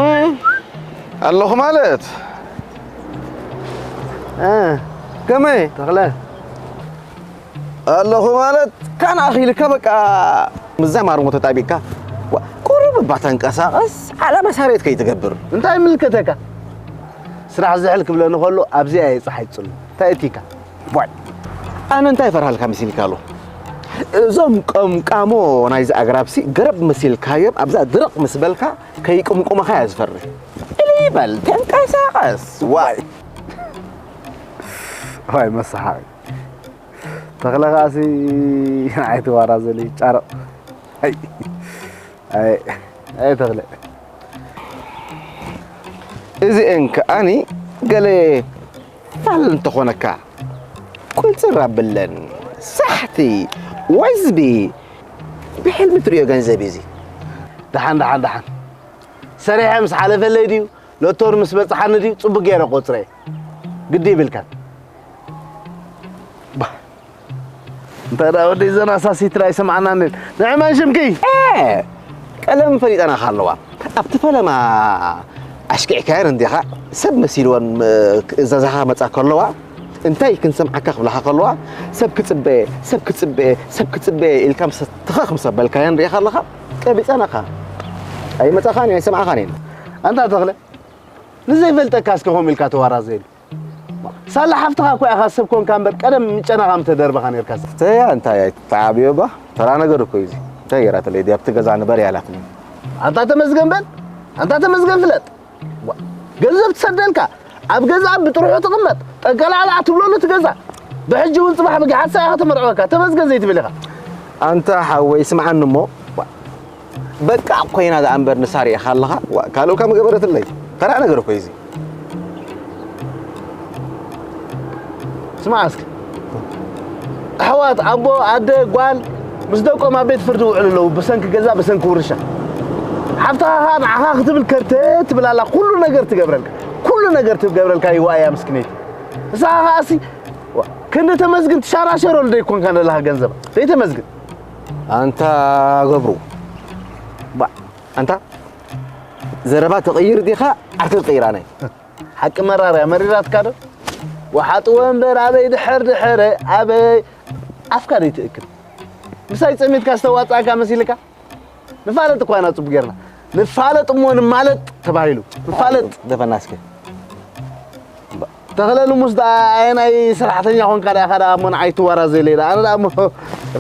እም፣ ኣለኹ ማለት። እ፣ ከመይ? ተኽለ። ኣለኹ ማለት ካን ኣኺልካ በቃ ምዛ ማርሞ ተጣቢቅካ። ዋ፣ ቁሩብ እባ ተንቀሳቐስ፣ ዓላማ ሳሬት ከይትገብር። እንታይ ይምልከተካ? ስራሕ ዝሕል ክብለኒ ከሎ ኣብዚኣ እየ ጸሓይ ትጽሉ። እንታይ እቲካ? ዋይ፣ ኣነ እንታይ ፈርሃልካ መሲልካ ኣሎ? እዞም ቀምቃሞ ናይዚ ኣግራብሲ ገረብ መሲልካዮም ኣብዛ ድርቕ ምስ በልካ ከይቅምቁመኻ እያ ዝፈርህ። እልይ በል፣ ተንቀሳቐስ። ዋይ። ዋይ መሳሓቂ። ተኽለ ከኣሲ ንዓይ ትዋራዘለይ ጫረቕ። ኣይ፣ ኣይ፣ ኣይ ተኽለ። እዚኤን ከኣኒ ገለ ፋል እንተኾነካ፣ ቁንጽር ኣብለን። ሳሕቲ፣ ወዝቢ፣ ብሕልሚ ትርእዮ ገንዘብ እዩ እዚ። ደሓን፣ ደሓን፣ ደሓን። ሰሪሐ ምስ ሓለፈለይ ድዩ፣ ሎቶር ምስ በጽሓኒ ድዩ፣ ጽቡቅ ገይረ ቆጽረ። ግዲ ይብልካን። ባ፣ እንታይ ደኣ ወደይ ዘና ሳሲትራ ኣይሰማዕናንን። ንዕመን ሽምኪ። ኤ፣ ቀለም ፈሊጠናኻ ኣለዋ። ኣብቲ ፈለማ ኣሽኪዕካየን እንዲኻ፣ ሰብ መሲልወን፣ ም-፣ ክእዘዛኻ መጻ ከለዋ፣ እንታይ ክንሰምዓካ ክብላኻ ከለዋ፣ ሰብ ክጽበ፣ ሰብ ክጽበ፣ ሰብ ክጽበ ኢልካ ምስ ትኸኽ ምስ ኣበልካየን ርኢኻ ኣለኻ፣ ቀቢጸናኻ። ኣይመጻኻን እየን፣ ኣይሰማዕኻን እየን። ኣንታ ተኽለ፣ ንዘይፈልጠካ እስከ ከምኡ ኢልካ ተዋራዘየሉ። ሳላ ሓፍትኻ እኮ ኢኻ፣ ሰብ ኮንካ እምበር ቀደም ምጨናኻ ምተደርበኻ ነርካ። ተያ እንታይ ኣይትተዓብዮ ባ፣ ተራ ነገር እኮ እዩ እዚ። እንታይ ገይራትለይ ድያ ኣብቲ ገዛ ንበር እያ ኢላትኒ። ኣንታ ተመስገን በል፣ ኣንታ ተመስገን ፍለጥ። ዋ፣ ገንዘብ ትሰደልካ፣ ኣብ ገዛ ብጥርሑ ትቕመጥ፣ ጠንቀላዕላዕ ትብለሉ እቲ ገዛ። ብሕጂ እውን ጽባሕ ብጊሓሳ ኢኻ ተመርዕወካ፣ ተመስገን ዘይትብል ኢኻ። ኣንታ ሓወይ ስምዓኒ እሞ፣ ዋ፣ በቃ ኮይና ደኣ እምበር ንሳ ርኢኻ ኣለኻ። ዋ፣ ካልእ እኳ ምገበረትለይ። ተራ ነገር እኮ እዩ እዚ። ስማዕ እስኪ። ኣሕዋት፣ ኣቦ፣ ኣደ፣ ጓል ምስ ደቆም ኣብ ቤት ፍርዲ ይውዕሉ ኣለዉ። ብሰንኪ ገዛ፣ ብሰንኪ ውርሻ። ሓፍትኻ ኸኣ ንዓኻ ክትብል ከርተት ትብል ኣላ። ኩሉ ነገር ትገብረልካ። ኩሉ ነገር ትገብረልካ ይዋእያ ምስኪነይቲ። ንስኻ ኸኣሲ፣ ዋ፣ ክንዲ ተመስግን ትሻራሸረሉ ደይኮንካ ዘለኻ ገንዘባ። ደይተመስግን። ኣንታ ገብሩ። ባ፣ ኣንታ ዘረባ ትቕይር ዲኻ ዓርኪ ትቕይር ኣነ? ሓቂ መራር እያ፣ መሪራትካ ዶ? ወሓጥዎ እምበር ኣበይ ድሕር ድሕር፣ ኣበይ ኣፍካ ደይትእክብ። ምሳይ ጸሚድካ ዝተዋጻእካ መሲልካ? ንፋለጥ እኳ ኢና ጽቡቅ ጌርና። ንፋለጥ እሞ ንማለጥ ተባሂሉ። ንፋለጥ። ደፈና እስኪ። ተኽለ ልሙስ ደኣ ኣየናይ ሰራሕተኛ ኾንካ ደኣ ኢኻ ደኣ እሞ ንዓይ ትዋራዘለይ ደኣ? ኣነ ደኣ እሞ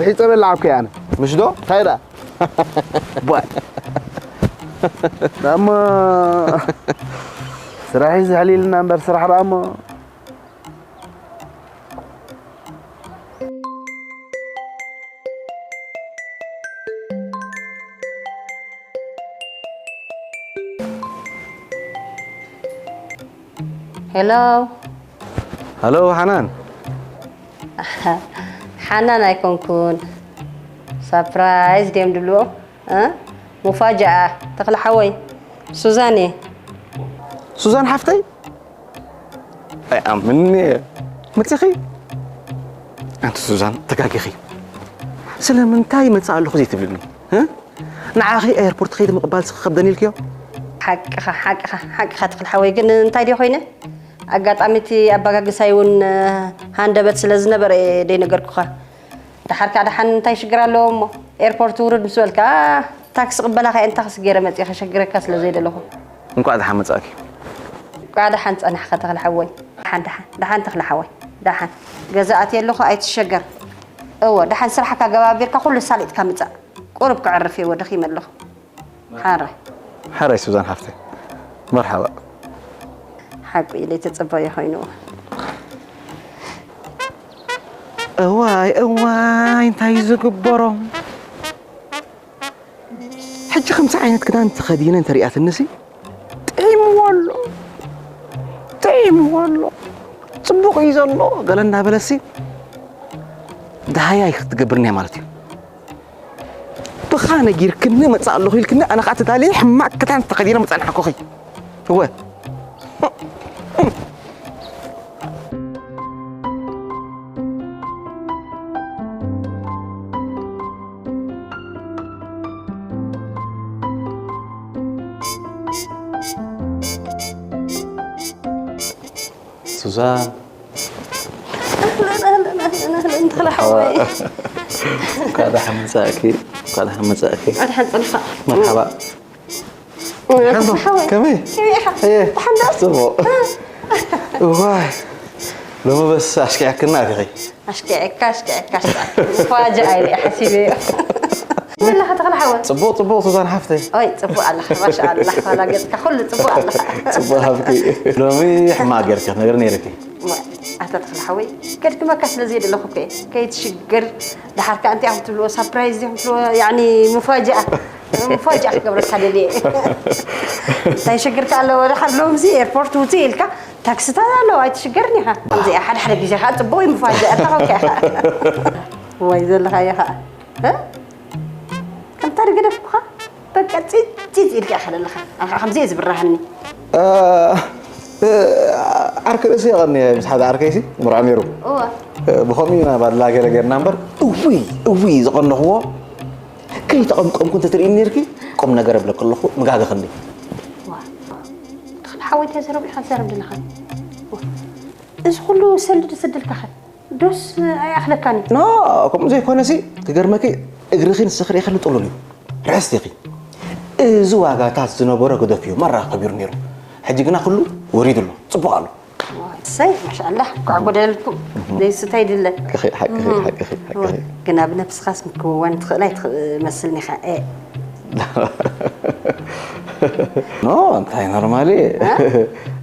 ርሒጸ በላዕኩ እየ ኣነ። ምሽ ዶ? እንታይ ደኣ? ቧይ። ደኣ እሞ ስራሕ እዩ ዝሕሊልና እምበር ስራሕ ደኣ እሞ ሄሎ። ሃሎ፣ ሓናን። ሓናን ኣይኮንኩን። ሳፕራይዝ ድዮም ድልዎ? እ? ሙፋጃኣ፣ ተኽለ ሓወይ። ሱዛን እየ። ሱዛን ሓፍተይ? ኣይኣምን እየ። መጺኺ? ኣንቲ ሱዛን፣ ተጋጊኺ። ስለምንታይ መጽእ ኣለኹ ዘይትብልኒ? እ? ንዓኺ ኤርፖርት ከይዲ ምቕባል ስኺ ከብደኒ ኢልክዮ? ሓቅኻ፣ ሓቅኻ፣ ሓቅኻ ተኽለ ሓወይ፣ ግን እንታይ ድዮ ኮይነ? ኣጋጣሚ እቲ ኣባጋግሳይ እውን፣ እ፣ ሃንደበት ስለ ዝነበረ እየ ደይነገርኩኻ። ደሓር ከኣ ደሓን እንታይ ሽግር ኣለዎ እሞ? ኤርፖርት ውርድ ምስ በልካ፣ ታክሲ ቅበላኻ እየ፣ ታክሲ ገይረ መጺኤ ከሸግረካ ስለ ዘይደለኹ። እንቋዕ ደሓን መጻእኪ። እንቋዕ ደሓን ጸናሕካ ተኽለ ሓወይ። ደሓን፣ ደሓን፣ ደሓን ተኽለ ሓወይ። ደሓን። ገዛ ኣትየ ኣለኹ፣ ኣይትሸገር። እወ፣ ደሓን ስራሕካ ገባቢርካ ኩሉ ሳሊጥካ ምጻእ። ቁሩብ ክዕርፍ እየ፣ ወደኺ ይመለኹ። ሓራይ። ሓራይ ሱዛን ሓፍተይ። መርሓባ። ሓቁ ኢለ ተጸባዮ ኮይኑ። እዋይ፣ እዋይ፣ እንታይ እዩ ዝግበሮ? ሕጂ ከምዚ ዓይነት ክዳን ተኸዲነ እንተሪኣትንሲ፣ ጥዒምዎ ኣሎ። ጥዒምዎ ኣሎ። ጽቡቕ እዩ ዘሎ። ገለ እናበለሲ፣ ደሃያይ ክትገብርኒ እያ ማለት እዩ። ብኻ ነጊርክኒ መጽእ ኣለኹ ኢልክኒ፣ ኣነ ኸኣ ተዳልየ ሕማቕ ክዳን ተኸዲነ ምጸናሕኩኺ። እወ። ዛ እንተኽለ ሓወይ። እንኳዕ ደሓን መጻእኪ። እንኳዕ ደሓን መጻእኪ። ኣድሓን ጸንኻ። መርሓባ። ሓንቶ፣ ሓወይ። ከመይ? ከመይ ኢኻ? እየ። ደሓን ዶ? ጽቡቕ። እዋይ። ሎሚ በስ ኣሽኪዕክና ኢኺ። ኣሽኪዕካ ኣሽኪዕካ ኣሽኪዕካ ፋጃ ኢለ ሓሲበዮ። መለኻ ተኽለ ሓወይ? ጽቡቕ ጽቡቕ ሱዛን ሓፍተይ። ኦይ ጽቡቕ ኣለኻ ማሻኣላ። ዋላ ገጽካ ኩሉ ጽቡቕ ኣለኻ። ጽቡቕ ሃብቲ። ሎሚ ሕማቕ ጌርኪ ክትነግርኒ ነይርኪ። ኣታ ተኽለ ሓወይ ገድክመካ ስለ ዘየደለኹ እኮ እየ። ከይትሽገር። ደሓር ከኣ እንታይ ኢኹም ትብልዎ ሳፕራይዝ ኢኹም ትብልዎ ያኒ መፋጃኣ። መፋጃኣ ክገብረካ ደልየ። እንታይ ሽግር ከ ኣለዎ ደሓር ሎምሲ ኤርፖርት ውፅእ ኢልካ ታክስታት ኣለዎ ኣይትሽገርን ኢኻ። ከምዚኣ ሓደ ሓደ ግዜ ከዓ ፅቡቕ እዩ መፋጃኣ ታኾካ ኢኻ። ዋይ ዘለኻዮ ከዓ እ? ከምታ ድገደፍኩኻ በቃ ፂፅ ፂፅ ኢልካ ኢኻ ዘለኻ። ኣኻ ከምዚ እየ ዝብራሃኒ። እ፣ እ፣ ዓርኪ ርእሲ የቐንየ ምስ ሓደ ዓርከይሲ ምርዖ ነይሩ። እወ። እ፣ ብኸምኡ ኢና ባድላ ገለ ጌርና እምበር እውይ እውይ ዝቐነኽዎ ከይተቐምቀምኩ እንተትርእይኒ ነይርኪ ቁም ነገር እብለኪ ኣለኹ ምጋገ ክንዲ። ዋ፣ ተኽለ ሓወይ እንታይ ዘረብ ኢኻ ትዛረብ ዘለኻ? ዋ፣ እዚ ኩሉ ሰልዲ ዝሰደልካኸ ዶስ ኣይኣኽለካን እዩ? ኖ፣ ከምኡ ዘይኮነሲ ክገርመኪ እግርኺ ንስኺ ርኢኺ ጥሉል እዩ። ርሕስቲ ኢኺ። እዚ ዋጋታት ዝነበሮ ግደፍዮ ማራ ከቢሩ ነይሩ። ሕጂ ግና ኩሉ ወሪዱ ኣሎ። ጽቡቕ ኣሎ። እሰይ ማሻኣላህ እንኳዕ ጎደለልኩም። ዘይስታይ ድለ። ሓቅኺ፣ ሓቅኺ፣ እህ። ሓቅኺ፣ ሓቅኺ። ግና ብነብስኻስ ምክውዋን ትኽእል ኣይትመስልን ኢኻ። ኤ። ኖ፣ እንታይ ኖርማሊ? እ?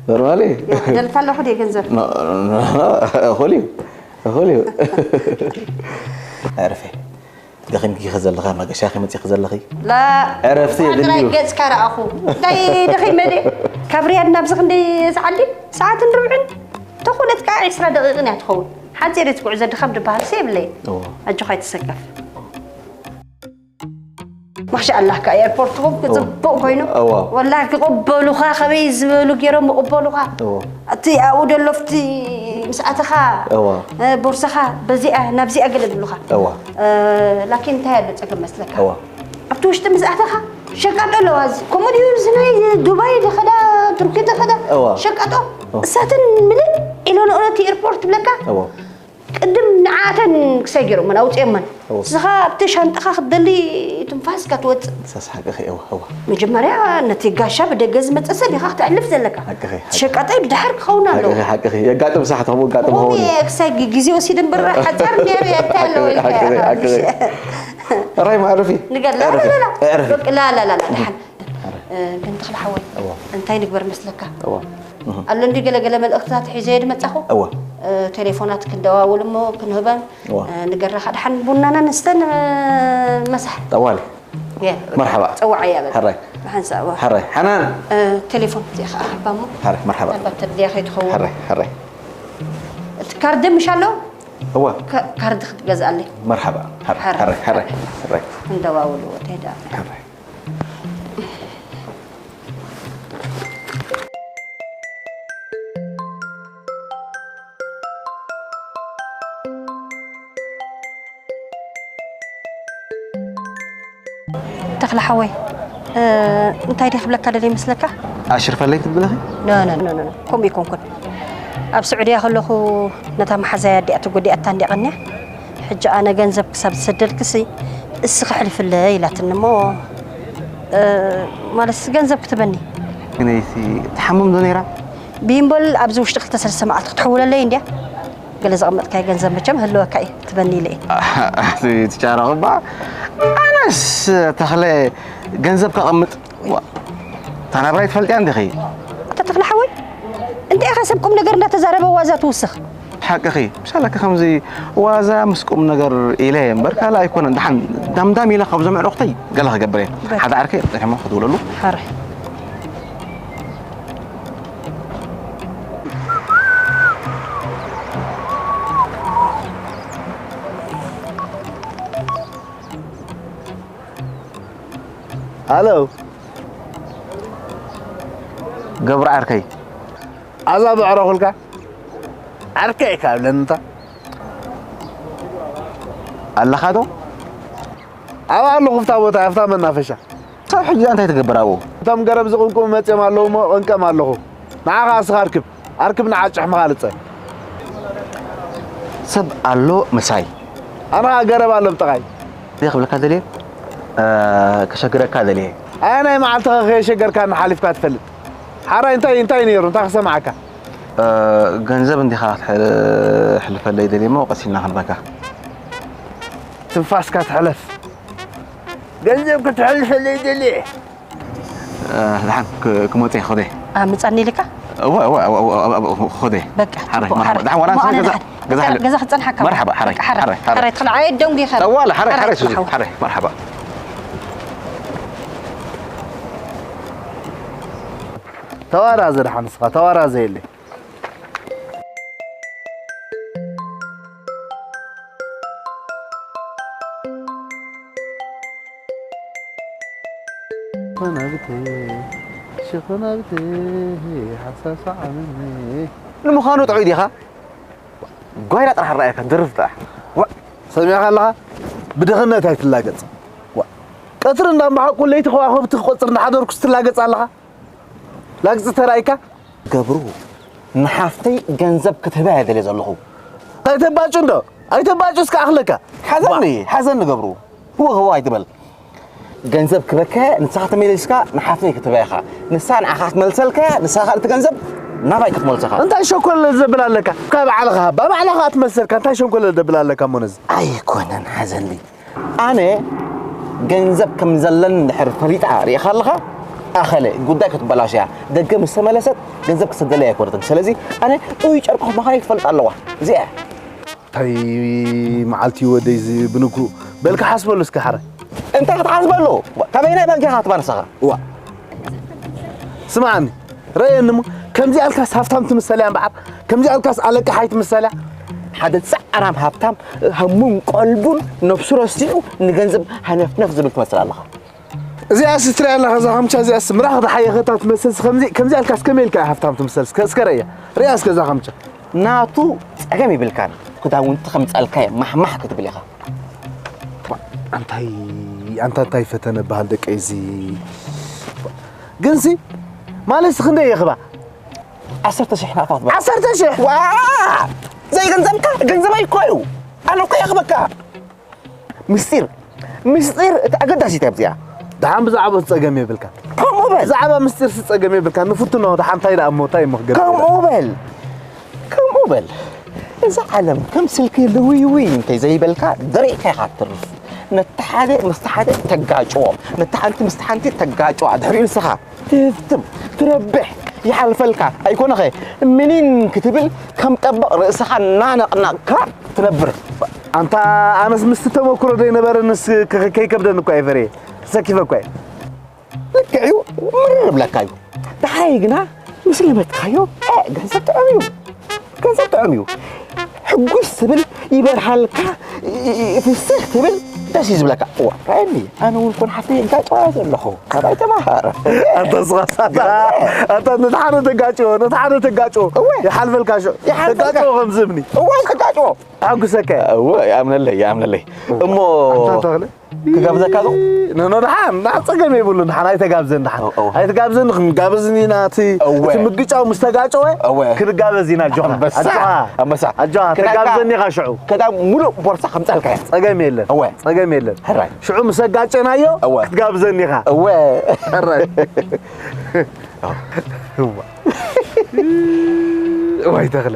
ኖርማሊ? ይዕደልካ ኣለኹ ድየ ገንዘብ? ኖ፣ ኖ፣ ኖ፣ እኹል እዩ። እኹል እዩ። ዕረፊ። ደኺምኪ ኢኺ ዘለኻ፣ መገሻ ኢኺ መፂኺ ዘለኺ። ላ፣ ዕረፍቲ የድሊ ጥራይ እዩ። ገፅካ ረኣኹ። እንታይ ደኺመ ድየ? ካብ ሪያድ ናብዚ ክንደይ ሰዓት ድዩ? ሰዓትን ርብዕን? ተኾነት ከዓ ዒስራ ደቂቕን እያ ትኸውን። ሓፂር እቲ ጉዕዞ ድኻም ድበሃልሲ የብለይ። እዎ። ኣጆኻ ኣይትሰከፍ። ማሻኣላህ፣ ከኣ ኤርፖርትኩም እዎ። ክጽብቕ ኮይኑ። እዎ። ወላሂ ክቕበሉኻ፣ ከመይ ዝበሉ ገይሮም ይቕበሉኻ። እዎ። እቲ ኣብኡ ደሎ፣ ኣብቲ ምስ ኣተኻ፣ እዎ። እ፣ ቦርሳኻ በዚኣ፣ ናብዚኣ ገለ ዝብሉኻ። እዎ። እ፣ ላኪን እንታይ ኣሎ ጸገም መስለካ? እዎ። ኣብቲ ውሽጢ ምስ ኣተኻ ሸቃጦ ኣለዋ። እዚ ከምኡ ድዩ? እዚ ናይ ዱባይ ዝኸዳ፣ ቱርኪ ዝኸዳ እዎ። ሸቃጦ። እዎ። እሳተን ምልእ ኢሎንኦ ነቲ ኤርፖርት ትብለካ። እዎ። ቅድም ንዓተን ክሳይ ገይሮመን ኣውፅኦመን። እዎ። ንስኻ ኣብቲ ሻንጣኻ ክትደሊ ትንፋስካ ትወፅእ። ንሳስ ሓቅኺ፣ እዎ፣ እዎ። መጀመርያ ነቲ ጋሻ ብደገ ዝመፀ ሰብ ኢኻ ክተዕልፍ ዘለካ። ሓቅኺ፣ ሓቅኺ። ሸቃጣይ ብድሓር ክኸውን ኣለዎ። ሓቅኺ፣ ሓቅኺ። የጋጥም ሳሕ፣ ከምኡ የጋጥም ከምኡ ክኸውን እዩ። እየ ክሳይ ግ-፣ ግዜ ወሲደ እምበር ሓፃር ነይሩ እየ፣ እንታይ ኣለዎ ኢልካ ሓቅኺ፣ ኢኻ። ሓቅኺ። ራይ መዕረፊ። ንገ-፣ ላ፣ ላ፣ ላ፣ ላ። ኣዕርፊ። በቃ፣ ላ፣ ላ፣ ላ፣ ላ፣ ደሓን። ኣረ። እ፣ ግን ተኽለ ሓወይ፣ እዋ። እንታይ ንግበር መስለካ? እዋ። እህ። ኣሎ እንዲ ገለ ገለ መልእኽትታት ሒዘ ድመጻኹ። እዋ። እ፣ ቴሌፎናት ክንደዋውል እሞ ክንህበን፣ እዋ። እ፣ ንገራኻ ደሓን ቡናና ንስተን፣ እ፣ መሳሕ። ጠዋሊ። የ፣ መርሓባ። ጸዋዓያ በል። ሕራይ። ብሓንሳእ፣ እዋ። ሕራይ። ሓናን። እ፣ ቴሌፎን እዚኣ ኸዓ ሃባ እሞ። ሕራይ፣ መርሓባ። ምናልባት ተድልያ ከይትኸውን። ሕራይ፣ ሕራይ። እቲ ካርድ ምሽ ኣሎ? እዋ። ካ-፣ ካርድ ክትገዝኣለይ። መርሓባ። ሕራይ፣ ሕራይ። ሕራይ፣ ሕራይ። ሕራይ። እንደዋውል ወተዳ። ሕራይ። ተኽለ ሓወይ፣ እ፣ እንታይ ድየ ክብለካ ደልየ ይመስለካ? ኣሽርፈለይ ክትብለኺ? ኖ፣ ኖ፣ ኖ፣ ኖ፣ ኖ። ከምኡ ኣይኮንኩን። ኣብ ስዑድያ ከለኹ ነታ መሓዛይ ኣዲኣ ተጎዲኣታ እንድያ ቀንያ። ሕጂ ኣነ ገንዘብ ክሳብ ዝሰደልክሲ እስኺ ኣሕልፍለይ ኢላትኒ እሞ፣ እ፣ ማለትስ ገንዘብ ክትበኒ። ግን እቲ ትሓምም ዶ ነይራ? ቢምቦል ኣብዚ ውሽጢ ክልተ ሰለስተ መዓልቲ ክትሕውለለይ እንድያ። ገለ ዘቐመጥካዮ ገንዘብ መቸም ህልወካ እዩ ትበኒ ኢለ እየ። እቲ ትጫረቕ እባ ኣነስ ተኽለ ገንዘብ ከቐምጥ ዋ፣ እታ ናብራይ ትፈልጥያ እንዲኺ? ኣታ ተኽለ ሓወይ፣ እንታይ ኢኻ ሰብ ቁም ነገር እንዳተዛረበ ዋዛ ትውስኽ? ሓቅኺ፣ ምሻለኪ ከምዚ ዋዛ ምስ ቁም ነገር ኢለ እየ እምበር ካልእ ኣይኮነን። ደሓን ዳምዳም ኢለ ካብዞም ኣዕሩኽተይ ገለ ክገብር እየ። በል። ሓደ ዓርከይ ርሒሞ ክድውለሉ። ሓራይ። ሃሎ። ገብሩ ዓርከይ። ኣዛ ብዕረኹልካ። ዓርከይ ኢካ ብለኒ እንታ። ኣለኻ ዶ? ኣብኣ ኣለኹ፣ ኣብታ ቦታ፣ ኣብታ መናፈሻ። ክሳብ ሕጂ እንታይ ትገብር ኣብኡ? እቶም ገረብ ዝቕምቅሙ መጺኦም ኣለዉ እሞ፣ ቅንቀም ኣለኹ። ንዓ ኸዓ እስኻ ኣርክብ። ኣርክብ ንዓጭሕ መኻልፀ። ሰብ ኣሎ ምሳይ። ኣነ ኸዓ ገረብ ኣሎ ብጥቓይ። እንታይ ክብለካ ደልየ? እ፣ ከሸግረካ ደልየ። ኣየናይ መዓልቲ ኸ ከየሸገርካኒ ሓሊፍካ ትፈልጥ? ሓራይ እንታይ እንታይ ነይሩ? እንታይ ክሰምዓካ? እ፣ ገንዘብ እንዲኻ ክትሕልፈለይ ደልየ እሞ ቀሲልና ክንበካ። ትንፋስካ ትሕለፍ። ገንዘብ ክትሕልፈለይ ደልየ። ደሓን ክመፀ ይኸደ። ኣምፀኒ ኢልካ? ኸደ። በቃ ሓራይ ጽቡቕ፣ መርሓባ ሓራይ። ደሓን ዋላ እሞ ኣነ ገዛ ንሓ- ገዛ ሓለ ገዛ ክፀንሓካ። መርሓባ ሓራይ በቃ ሓራይ። ሓራይ ሓራይ ሓራይ ትኽልዓዮ ደንጉ ይኸ ጠዋለ ሓራይ ሓራይ ሓራይ ሓራይ መርሓባ። ተዋራዘ ደሓን ንስኻ ተዋራዘ የለ። ሸኾናብቲ ሸኾናብቲ ሓሳብ ሰዓብኒ። ንምዃኑ ጥዑይ ዲኻ? ጓይላ ጥራሕ ረኣየካ ደርፍ ጥራሕ። ሰሚዕካ ኣለኻ? ብድኽነት ኣይትላገጽ። ቀትሪ እንዳመሓቁ ለይቲ ከዋኽብቲ ክቆጽር እንዳሓደርኩ ስትላገጽ ኣለኻ? ላግጺ ተራእይካ? ገብሩ፣ ንሓፍተይ ገንዘብ ክትህባ እየ ደልየ ዘለኹ። ኣይተባጩ እንዶ ኣይተባጩ እስከ ኣኽለካ። ሓዘኒ ሓዘኒ ገብሩ፣ ህወ ህወ ኣይትበል። ገንዘብ ክበከ ንስኻ ተመሊስካ ንሓፍተይ ክትህባ ኢኻ። ንሳ ንዓኻ ክትመልሰልካ፣ ንስኻ ካልእ እቲ ገንዘብ ናባይ ክትመልሰኻ። እንታይ ሸኮለል ዘብል ኣለካ? ካብ ባዕልኻ ሃባ ባዕልኻ ክትመልሰልካ እንታይ ሸንኮለል ዘብል ኣለካ እሞ ነዚ? ኣይኮነን ሓዘኒ። ኣነ ገንዘብ ከም ዘለኒ እንድሕር ፈሊጣ ርኢኻ ኣለኻ፣ ኣኸለ ጉዳይ ክትበላሸያ። ደገ ምስ ተመለሰት ገንዘብ ክሰደለይ ኣይኮነትን። ስለዚ ኣነ ጥዑይ ጨርቂ ምዃነይ ክትፈልጥ ኣለዋ። እዚኣ እያ። እንታይ መዓልቲ እዩ ወደይ እዚ ብንግሁ? በልካ ሓስበሉ እስከ ሓረ። እንታይ ክትሓስበሉ? ካበይናይ ባንክ ኢኻ ትባል ንስኻ? እዋ ስምዓኒ ረእየኒ እሞ ከምዚኣ ኢልካስ ሃፍታም ትምሰል እያ እምበዓር ከምዚኣ ኢልካስ ኣለቃሓይ ትምሰል እያ። ሓደ ጻዕራም ሃብታም ሃሙን ቀልቡን ነብሱ ረሲዑ ንገንዘብ ሃነፍነፍ ዝብል ትመስል ኣለኻ። እዚኣስ ትሪኣ ኣለኻ እዛ ኻምቻ እዚኣስ ምራኽ ዝሓየኸታ ትመስልስ ከምዚ ከምዚኣ ኢልካስ ከመይ ኢልካ እያ ሃፍታም ትምሰል እስከ እስከ ረእያ። ርያ እስከ እዛ ኻምቻ። ናቱ ጸገም የብልካን። ክዳውንቲ ከምጸልካዮ ማሕማሕ ክትብል ኢኻ። ኣንታይ ኣንታ እንታይ ፈተነ በሃል ደቀይ እዚ ግንሲ ማለትስ ክንደይ የኽባ? ዓሰርተ ሽሕ ናታ ትበል። ዓሰርተ ሽሕ ዋ ዘይገንዘብካ ገንዘበይ እኮ እዩ። ኣነ እኮ የኽበካ። ምስጢር ምስጢር እቲ ኣገዳሲት እያ እዚኣ። ደሓን ብዛዕባ ጸገም የብልካ። ከምኡ በል ብዛዕባ ምስጢር ሲ ጸገም የብልካ። ንፍትኖ ደሓን እንታይ ደኣ እሞ እንታይ እሞ ክገብር? ከምኡ በል ከምኡ በል። እዛ ዓለም ከም ስልኪ ልውይውይ እንተዘይበልካ ደሪቕካ ኢኻ ትርፍ። ነቲ ሓደ ምስቲ ሓደ ተጋጭዎ፣ ነቲ ሓንቲ ምስቲ ሓንቲ ተጋጭዋ። ድሕሪኡ ንስኻ ትህፍትም፣ ትረብሕ፣ ይሓልፈልካ። ኣይኮነኸ ምኒን ክትብል ከም ጠበቕ ርእስኻ እናነቕነቕካ ትነብር። ኣንታ ኣነስ ምስቲ ተመክሮ ዘይነበረንስ ከ- ከይከብደኒ እኳ እየ ፈርየ። ተሰኪፈ እኳ እየ። ልክዕ እዩ፣ ምርር ይብለካ እዩ። ዳሕራይ ግና ምስ ለመድካዮ፣ እ፣ ገንዘብ ጥዑም እዩ። ገንዘብ ጥዑም እዩ። ሕጉስ ትብል፣ ይበርሃልካ፣ ይ- ይ- ፍስህ ትብል፣ ደስ እዩ ዝብለካ። እዋ፣ ራእየኒ፣ ኣነ እውን ኮን ሓፍተይ የጋጭዋ ዘለኹ። ካባይ ተማሃር። ኣንታ ስኻሳታ ኣንታ ነቲ ሓደ ተጋጭዎ ነቲ ሓደ ተጋጭዎ እወ። ይሓልፈልካ ሽዑ ይሓልፈልካ። ተጋጭዎ ከም ዝብኒ እዋ፣ ተጋጭዎ። ተሓጉሰካ እየ። እወ፣ ይኣምነለይ፣ ይኣምነለይ። እሞ ኣንታ ተኽለ ክጋብዘካ ዶ? ኖ ኖ ደሓን ደሓን ጸገም የብሉን። ደሓን ኣይተጋብዘን ደሓን እወ፣ እወ። ኣይተጋብዘን። ክንጋበዝ ኢና። እቲ እወ። እቲ ምግጫው ምስ ተጋጨወ እወ። ክንጋበዝ ኢና። ኣጆኻ ኣንበሳ፣ ኣጆኻ ኣንበሳ። ኣጆኻ ክዳካ- ተጋብዘኒ ኢኻ ሽዑ። ከዳ ሙሉእ ቦርሳ ከምጻልካ እያ። ጸገም የለን እወ። ጸገም የለን። ሕራይ። ሽዑ ምስ ኣጋጨናዮ እወ። ክትጋብዘኒ ኢኻ። እወ። ሕራይ እዋ። እዋይ ተኽለ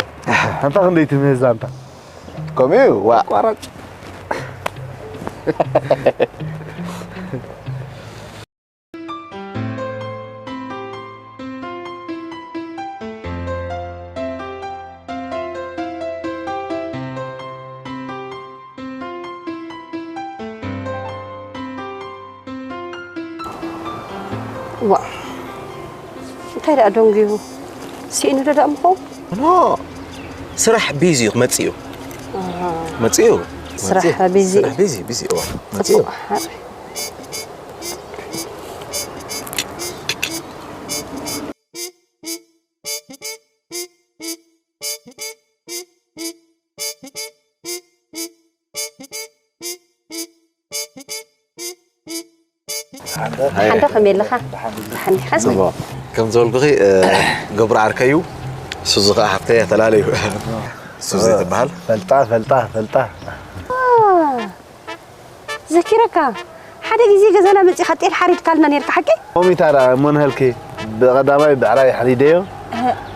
ኣንታ ክንደይ ትምህዛ ኣንታ ከምኡ እዩ፣ ዋ። ቋራጭ ዋ እንታይ ደኣ ደንጉዩ? ስኢኑ ዶ ደኣ ምኾን? ኖ፣ ስራሕ ቢዚ እዩ፣ ክመጽእ እዩ። መጽእ እዩ። ስራሕ መጽእ እዩ። ቢዚ። ስራሕ ቢዚ፣ ቢዚ፣ እዋ፣ መጽእ እዩ። ጽቡቕ። ሓንዶ ከመይ ኣለኻ? ደሓን ዲኻ? ጽቡቕ። ከም ዝበልኩኺ፣ እ፣ ገብሩ ዓርከይ እዩ። ሱዚ ከዓ ሓፍተይ ተላለዩ። ሱዚ ትበሃል። ፈልጣ፣ ፈልጣ፣ ፈልጣ። ዘኪረካ፣ ሓደ ግዜ ገዛና መጺኻ ጤል ሓሪድካልና ነርካ፣ ሓቂ? ከምኡ እዩ ታዲያ፣ እሞ ንሀልኪ ብቐዳማይ ብዕራይ ኣሕሪደዮ፣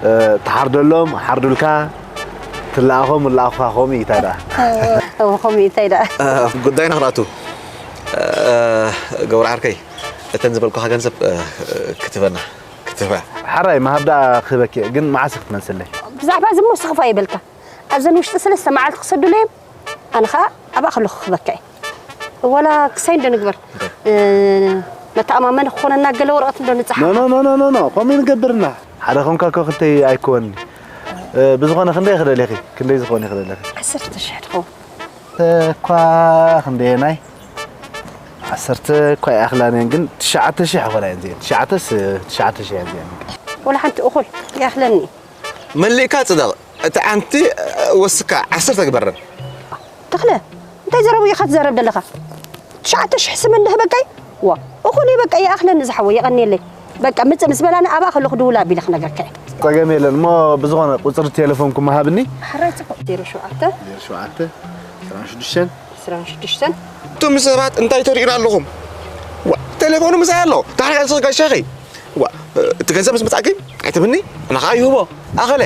እ፣ ትሓርደሎም፣ ሓርዱልካ፣ ትለኣኾም፣ እለኣኹኻ፣ ከምኡ እዩ ታዲያ። እወ፣ ከምኡ እንታይ ደኣ? ጉዳይና ክንኣቱ፣ እ፣ ገብረ ዓርከይ፣ እተን ዝበልኩኻ ገንዘብ፣ እ፣ ክትበና፣ ክትበ። ሓራይ፣ ምሃብ ደኣ ክህበኪ እየ፣ ግን መዓስ ክትመልስለይ? ብዛዕባ እዚ እሞ ስኽፍ ኣይበልካ። ኣብዘን ውሽጢ ሰለስተ መዓልቲ ክሰዱለይ እዮም። ኣነ ኸኣ ኣብኣ ከለኹ ክህበካ እየ። ዋላ ክሳይ እንዶ ንግበር። እ፣ መተኣማመኒ ክኾነና ገለ ወረቐት እንዶ ንጽሓፍ። ኖ፣ ኖ፣ ኖ፣ ኖ፣ ኖ፣ ኖ፣ ከምኡ ይንገብርና። ሓደ ኾንካ እኮ ክልተ ኣይኮንኒ። እ፣ ብዝኾነ ክንደይ ክደልየኺ? ክንደይ ዝኾነ ክደልየኺ? ዓሰርተ ሽሕ ትኸውን። እኳ ክንደየናይ? ዓሰርተ እኳ ይኣኽላን እየን፣ ግን ትሽዓተ ሽሕ ኣይኾና እየን እዚአን። ትሽዓተስ፣ ትሽዓተ ሽሕ እየን እዚአን። ዋላ ሓንቲ እኹል ይኣኽለኒ። መሊእካ ጽደቕ። እቲ ዓንቲ ወስካ ዓሰርተ ግበረን። ተኽለ፣ እንታይ ዘረቡ ኢኻ ትዛረብ ዘለኻ? ትሽዓተ ሽሕ ስመን ደህበካይ? ዋ፣ እኹል እዩ በቃ፣ ይኣኽለኒ ዝሓወይ፣ የቐንየለይ። በቃ፣ ምጽእ ምስ በላኒ ኣብኣ ከለኹ ድውል ኣቢለ ክነግረካ እየ። ጸገም የለን እሞ፣ ብዝኾነ ቁጽሪ ቴሌፎንኩም ሃብኒ። ሓራይ ጽቡቕ። ዜሮ ሸውዓተ። ዜሮ ሸውዓተ፣ ዕስራን ሽዱሽተን። ዕስራን ሽዱሽተን። እቶም ሰባት እንታይ ተሪኡና ኣለኹም? ዋ፣ ቴሌፎኑ ምሳይ ኣሎ። ዳሕና ጋር ሰው ጋሻኺ። ዋ፣ እቲ ገንዘብ ምስ መጻእኪ ኣይትብኒ፣ ኣነ ኸኣ ይህቦ። ኣኸለ።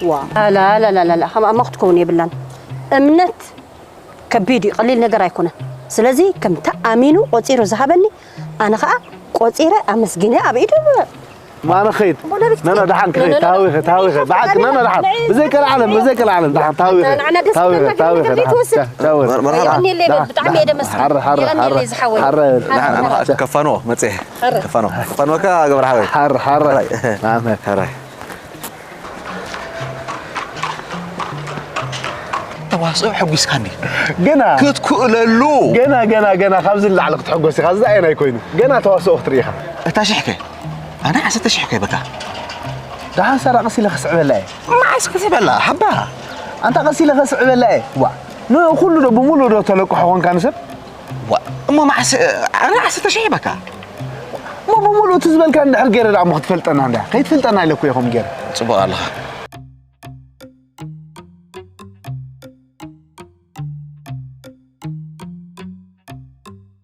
ዋ፣ ላላላላላ፣ ከም ኣማ ክትከውን የብላን። እምነት ከቢድ እዩ፣ ቀሊል ነገር ኣይኮነን። ስለዚ ከምታ ኣሚኑ ቆጺሩ ዝሃበኒ፣ ኣነ ኸኣ ቆጺረ ኣመስጊነ ኣብ ኢዱ ማነ ኸይድ። እሞ ደሪፍኪ? ነነ፣ ደሓን ክኸይድ። ነነ፣ ታዊኸ፣ ነነ፣ ታዊኸ። ነነ፣ ብሓቂ፣ ነነ፣ ነነ፣ ደሓን። ነነ፣ ብዘይ ቀልዓለም፣ ብዘይ ቀልዓለም፣ ደሓን። ታዊኸ፣ ነነ፣ ንዓና ደስ ታዊኸ፣ ትብለና፣ ታዊኸ፣ ግን ደሓን። ዘይትወስድ። ታዊኸ። መር-፣ መርሃባ። የቐንየለይ በል፣ ደሓን፣ ብጣዕሚ እየ ደሓን። ደመስግን። ሓረ፣ ሓረ፣ ሓረ። የቐንየለይ ዝሓወይ። ሓረ፣ ሓረ፣ ሓረ። ሓረ። ከፋንዎ፣ መጽኤ። ሓረ። ከፋንዎ። ከፋንወካ፣ ገብረ ሓወይ። ሓረ፣ ሓረ። ሓራይ። ማመ። ሓራይ። ተዋስኦ ሐጒስካኒ። ገና። ክትክእለሉ። ገና፣ ገና፣ ገና፣ ካብዚ ንላዕሊ ክትሕጎስ ኢኻ። እዚ ኣየናይ ኮይኑ? ገና ተዋስኦ ክትርኢ ኢኻ። እታ ሽሕከ? ኣነ ዓሰርተ ሽሕ ከይበካ። ደሓን ሳራ ቀስ ኢለ ከስዕበላ እየ። መዓስ ክትበላ? ሓባ። ኣንታ ቀስ ኢለ ከስዕበላ እየ። ዋ። ንኹሉ ዶ ብምሉእ ዶ ተለቅሖ ኾንካ ንሰብ? ዋ። እሞ መዓስ፣ ኣነ ዓሰርተ ሽሕ ይበካ። እሞ ብምሉእ እቲ ዝበልካ እንድሕር ገይረ ደኣ እሞ ክትፈልጠና እንዳ። ከይትፈልጠና ኢለ እኮ እየ ከምኡ ገይረ። ጽቡቕ ኣለኻ።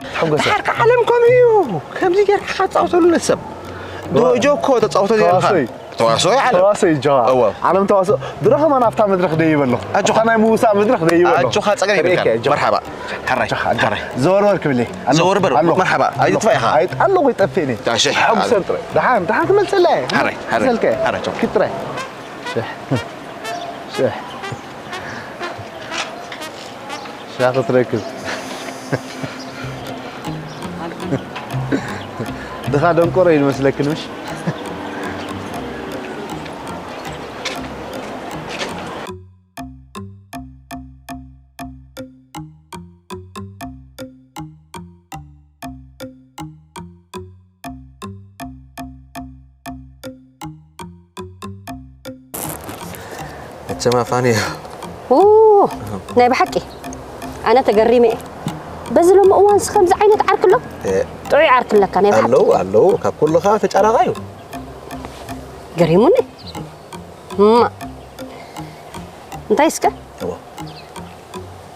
ተሓጎሰ። ድሓር ከ ዓለም ከምኡ እዩ። ከምዚ ጌርካ ክትጻወተሉ ነቲ ሰብ። ድሮ ጆኮ ተጻወቶ ኔርካ። ተዋሶይ። ተዋሶይ ዓለም። ተዋሶይ ጆሃ። እወ። ዓለም ተዋሶ። ድሮ ከማን ኣብታ መድረኽ ደይበ ኣለኹ። ኣጆኻ። ኣብታ ናይ ምውሳእ መድረኽ ደይበ ኣለኹ። ኣጆኻ ጸገም የብልካን። ተርእየካ እየ፣ ጆሃ። መርሓባ። ሓራይ። ጆሃ፣ ጆሃ። ሓራይ። ዘወር በል ክብል እየ። ኣለኹ። ዘወር በል። ኣለኹ። መርሓባ። ኣለኹ። ኣይጥፋእ ኢኻ። ኣይጥ-፣ ኣለኹ ይጠፍእኒ። እሺ። ሕጉሰን ጥራይ። ደሓን፣ ደሓን ክመልሰላ እየ። ሓራይ፣ ሓራይ። ክመልሰልካ እየ። ሓራይ፣ ጆሃ። ኪድ ጥራይ። ሽሕ። ሽሕ። ሻኺ ትረክብ። ድኻ ደንቆሮ እዩ ዝመስለክን ምሽ? መቸም ኣፋኒ እዩ። ኡ፣ ናይ ብሓቂ ኣነ ተገሪመ እየ። በዚ ሎሚ እዋንስ ከምዚ ዓይነት ዓርኪ ኣሎ? እ። ጥዑይ ዓርኪ ኣለካ ናይ ብሓቂ። ኣለዉ፣ ኣለዉ። ካብ ኩሉ ኸኣ ተጫራቓ እዩ። ገሪሙኒ። እማ፣ እንታይ እስከ? እወ።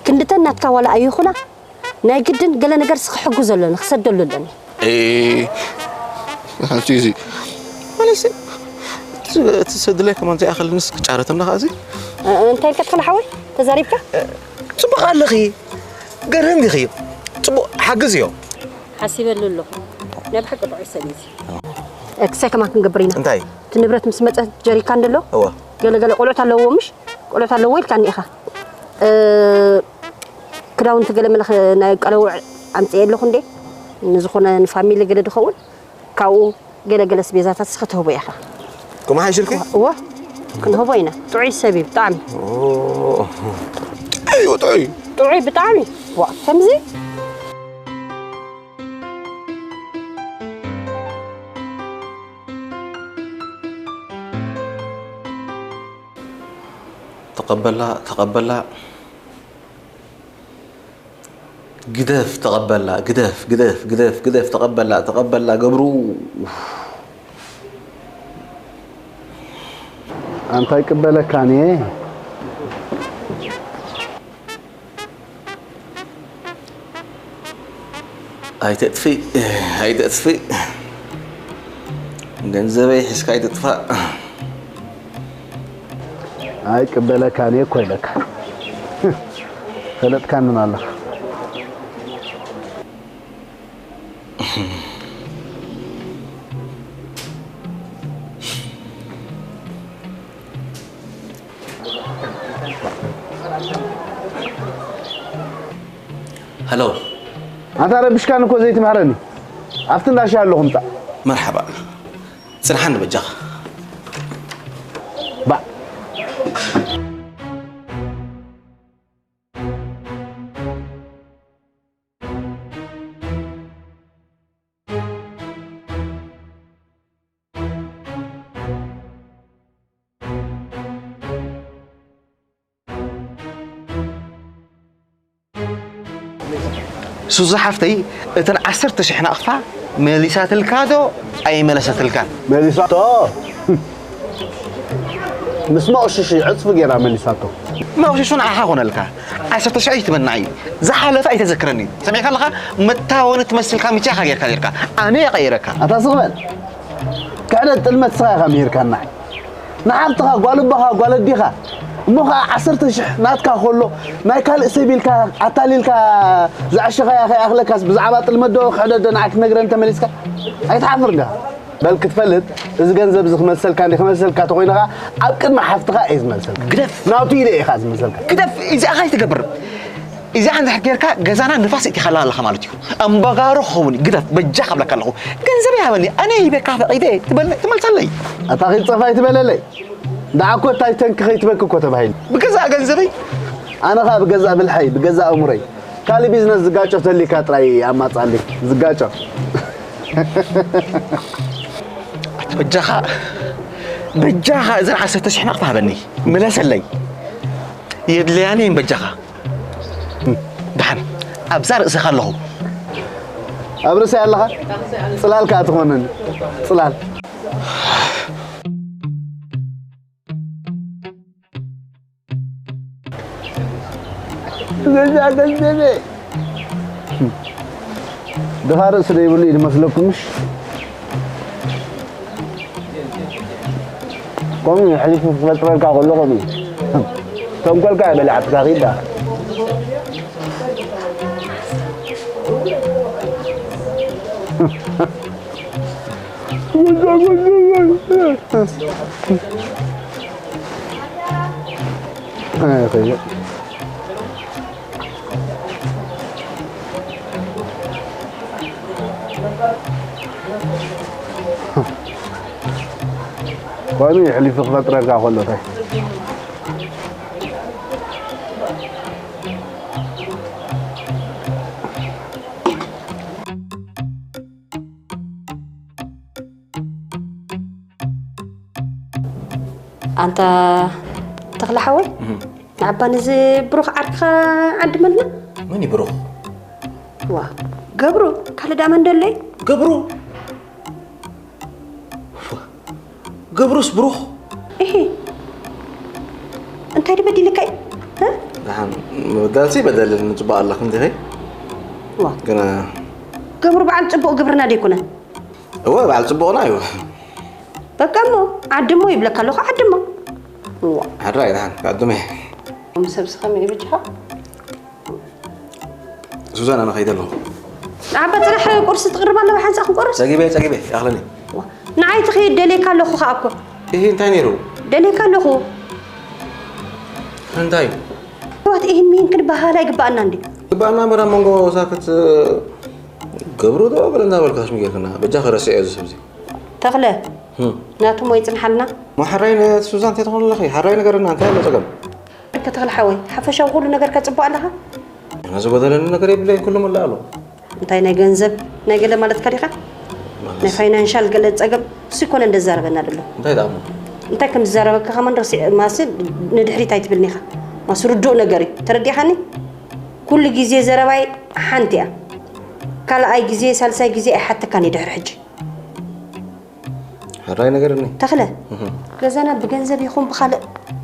ክንድተን ናትካ ዋላ ኣይኹና፣ ናይ ግድን ገለ ነገርስ ክሕግዞ ኣለኒ፣ ክሰደሉ ኣለኒ። እ፣ ሓንቲ እዚ። ማለት፣ እቲ፣ እቲ ሰድላይ ከማን ዘይኣኸለንስ ክጫረተና ኸኣ እዚ? እ፣ እንታይ ኢልካ ትኽእል ሓወይ? ተዛሪብካ? ጽቡቕ ኣለኺ። ገርህም ኢኺ። ጽቡቕ ሓግዝ እዮ። ሓሲበሉ ኣለኹ። ናይ ብሓቂ ጥዑይ ሰብ እዩ እዚ። እ፣ ክሳይ ከማን ክንገብር ኢና። እንታይ? እቲ ንብረት ምስ መጸ ጀሪካን ደሎ? እወ። ገለ ገለ ቆልዑት ኣለዎ ምሽ? ቆልዑት ኣለዎ ኢልካኒ ኢኻ። እ፣ ክዳውንቲ ገለ መለ ኸ-፣ ናይ ቀለውዕ ኣምጽኤ ኣለኹ እንዴ? ንዝኾነ ንፋሚሊ ገለ ድኸውን ካብኡ ገለ ገለ ኣስቤዛታት እስኸ ትህቦ ኢኻ። ከምኡ ሓይሽልኪ? እወ፣ ክንህቦ ኢና። ጥዑይ ሰብ እዩ ብጣዕሚ። ኦ። ጥዑይ እዩ፣ ጥዑይ። ጥዑይ ብጣዕሚ። ዋ፣ ከምዚ? ተቐበላ፣ ተቐበላ። ግደፍ፣ ተቐበላ፣ ግደፍ፣ ግደፍ፣ ግደፍ፣ ግደፍ፣ ተቐበላ፣ ተቐበላ፣ ገብሩ። ኣንታ ኣይቅበለካን እየ። ኣይተጥፍእ፣ ኣይተጥፍእ። ገንዘበይ ሒዝካ ኣይትጥፋእ። ኣይቅበለካን እየ እኮ ኢለካ። ፈለጥካንን ኣለኻ። ሃሎ። ኣታ ረብሽካን እኮ ዘይትምሕረኒ። ኣብቲ እንዳ ሻሂ ኣለኹ ምጻእ። መርሓባ። ጽንሓኒ በጃኻ። ባእ። ሱዚ ሓፍተይ፣ እተን ዓሰርተ ሽሕ ናቕፋ መሊሳትልካ ዶ ኣይመለሰትልካን? መሊሳቶ። ምስ መቑሽሽ ዕጽፊ ገይራ መሊሳቶ። መቑሽሹ ንዓኻ ኮነልካ። ዓሰርተ ሽሕ ኣይትመናዕ እዩ። ዝሓለፈ ኣይተዘክረኒ። ሰሚዕካ ኣለኻ? መታወኒ ትመስልካ ሚቻኻ ጌርካ ኔርካ። ኣነ እየ ቀይረካ። ኣታ ስቕ በል። ክሕደት ጥልመት ስኻ ኢኻ ምሂርካና። ንሓብትኻ፣ ጓል እቦኻ፣ ጓል ኣዲኻ፣ እሞ ኸዓ ዓሰርተ ሽሕ ናትካ ከሎ፣ ናይ ካልእ ሰብ ኢልካ ኣታሊልካ ዝዓሸኻያ ከይኣኽለካስ፣ ብዛዕባ ጥልመት ዶ ክሕደት ዶ ንዓይ ክትነግረኒ ተመሊስካ? ኣይትሓፍር እንዲኻ? በል ክትፈልጥ፣ እዚ ገንዘብ እዚ ክመልሰልካ እንዲ ክመልሰልካ ተኾይኑ ኸዓ፣ ኣብ ቅድሚ ሓፍትኻ እየ ዝመልሰልካ። ግደፍ! ናቱ ኢለ እየ ኸዓ ዝመልሰልካ። ግደፍ! እዚኣ ኸዓ ኣይትገብር። እዚኣ እንድሕር ጌርካ ገዛና ንፋስ እቲኻላ ኣለኻ ማለት እዩ። ኣምባጋሮ ክኸውን እዩ። ግደፍ፣ በጃኻ እብለካ ኣለኹ። ገንዘበይ ሃበኒ፣ ኣነ ሂበካ ፈቒደ ትበል-፣ ትመልሰለይ። ኣታ ኺድ ጸፋይ ትበለለይ። ደኣ እኮ እንታይ ተንኪ ኸይትበኪ እኮ ተባሂሉ። ብገዛእ ገንዘበይ? ኣነ ኸኣ ብገዛእ ብልሐይ፣ ብገዛእ ኣእምሮይ። ካልእ ቢዝነስ ዝጋጮ ተሊካ ጥራይ ኣማጻሊ። ዝጋጮ። ኣቲ በጃኻ፣ በጃኻ እዘን ዓሰርተ ሽሕ ናቕፋ ሃበኒ። ምለሰለይ። የድልያኒ እየን በጃኻ። ደሓን፣ ኣብዛ ርእስኻ ኣለኹ። ኣብ ርእሰይ ኣለኻ? ጽላል ከኣ ትኾነኒ። ጽላል። ገዛ ገንዘበይ። ድኻ ርእሲ ዘይብሉ እዩ ዝመስለኩም፣ ምሽ? ከምኡ እዩ፣ ሕሊፉ ክፈጥረልካ ከሎ ከምኡ እዩ። ተንኮልካ እየ በሊዓትካ፣ ኺድ ደኣ። ኮይኑ የሕሊፉ ክፈጥረልካ ከሎ ታይ? ኣንታ ተኽለ ሓወይ፣ እህ። ንዓባ ነዚ ብሩኽ ዓርክኻ ዓድመልና። መን እዩ ብሩኽ? ዋ፣ ገብሩ፣ ካልእ ደኣ መን ደሎ እዩ? ገብሩ? ገብሩስ ብሩኽ? እሂ። እንታይ ድበዲልካ እዩ? እ? ደሓን፣ ምብዳልሲ በደልን ጽቡቕ ኣለኽን ዲኺ? ዋ። ግና ገብሩ በዓል ጽቡቕ ግብርና ደይኮነ? እወ፣ በዓል ጽቡቕና እዩ። በቃ እሞ፣ ዓድሞ ይብለካ ኣለኹ፣ ዓድሞ። እዋ። ሓድራ እየ፣ ደሓን፣ ክዓድሞ እየ። እም ሰብሲ ከመይ እዩ ብጃኻ? ሱዛን፣ ኣነ ኸይደ ኣለኹ። ንዓባ ጽናሕ ቁርሲ ትቕርብ ኣለዋ፣ ሓንሳእ ክንቆርስ? ጸጊበ፣ ጸጊበ፣ ይኣኽለኒ። ዋ፣ ንዓይ ትኸይድ ደልየካ ኣለኹ ኸኣ እኮ። እሂ፣ እንታይ ነይሩ? ደልየካ ኣለኹ። እንታይ? ህይወት እሂን ምሂን ክንበሃሃል ኣይግባኣና እንዴ? ግባኣና እምበር ኣብ መንጎ ሳክት ገብሩ ዶ ገለ እንዳበልካ ሽም ጌርክና። በጃ ክረስዕ እየ እዚ ሰብ እዚ። ተኽለ፣ ህም። ናቱ እሞ ይጽንሓልና። እሞ ሓራይ ንሱዛን እንታይ ትኾን ኣለኺ? ሓራይ ንገርና፣ እንታይ ኣሎ ጸገም? እከ ተኽለ ሓወይ፣ ሓፈሻዊ ኩሉ ነገርካ ጽቡቕ ኣለኻ? ኣነ ዝጎደለኒ ነገር የብለይን፣ ኩሉ መላእ ኣሎ። እንታይ ናይ ገንዘብ፣ ናይ ገለ ማለትካ ዲኻ? ማለት? ናይ ፋይናንሻል ገለ ጸገም፣ እሱ ይኮነ እንደዛረበና ደሎ። እንታይ ደኣ እሞ? እንታይ ከም ዝዛረበካ ከማን ረሲዕ-፣ ማሲ ንድሕሪት ኣይትብልኒ ኢኻ። ማሲ ርዱእ ነገር እዩ። ተረዲእኻኒ? ኩሉ ግዜ ዘረባይ ሓንቲ እያ። ካልኣይ ግዜ፣ ሳልሳይ ግዜ ኣይሓተካን እየ ድሕሪ ሕጂ። ሕራይ ነገር እኒ ተኽለ፣ ገዛና ብገንዘብ ይኹን ብኻልእ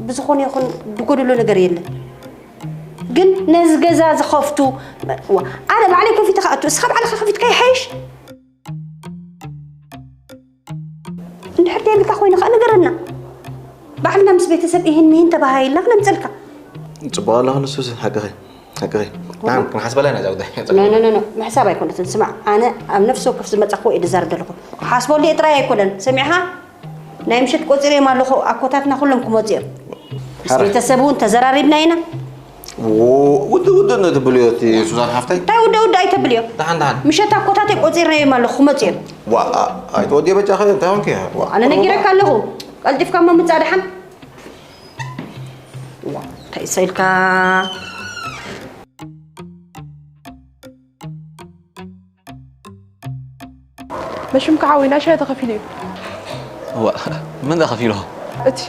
ብዝኾነ ይኹን ብጎደሎ ነገር የለን። ግን ነዚ ገዛ ዝኸፍቱ፣ ዋ፣ ኣነ ባዕለይ ከፊተ ክኣቱ፣ እስኻ ባዕልኻ ከፊትካ ይሓይሽ። እንድሕር ደልካ ኮይኑ ከዓ ንገረና። ባዕልና ምስ ቤተሰብ ይህን ሚህን ተባሃሂልና ክነምፀልካ። ፅቡቅ ኣለኹ ንሱ ሓቅኺ ሓቅኺ ንዓም ክንሓስበላ ኢና እዛ ጉዳይ ኖ ኖ ኖ ኖ፣ ምሕሳብ ኣይኮነትን። ስማዕ፣ ኣነ ኣብ ነፍሲ ወከፍ ዝመጻኹ እየ ዝዛረብ ዘለኹ። ሓስበሉ እየ ጥራይ ኣይኮነን። ሰሚዕኻ? ናይ ምሸት ቆጺረዮም ኣለኹ። ኣኮታትና ኩሎም ክመጹ እዮም። ምስ ሓረ። ቤተሰብ እውን ተዘራሪብና ኢና። ውድእ ውድእ ነትብልዮ እቲ ሱዛን ሓፍተይ እንታይ ውደ ውደ ኣይተብልዮ። ደሓን ደሓን ምሸት ኣኮታተይ ቆጺረዮም ኣለኹ። ክመጹ እዮም። ዋ ኣይትወድዮ በጃኸ እንታይ ኾንኪ ዋ ኣነ ነጊረካ ኣለኹ። ቀልጢፍካ እሞ ምጻእ ደሓን። ዋ እንታይ ሰልካ መሽም ከዓ ወይና ሻይ ተኸፊሉ እዩ። እዋ ምን ዳ ከፊሎ እቲ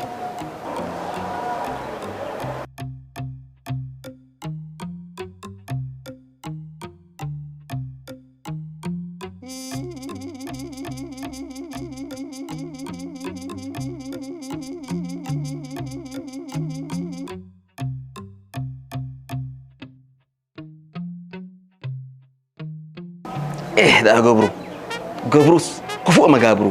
ኤህ ደኣ ገብሩ ገብሩስ ክፉእ መጋብሩ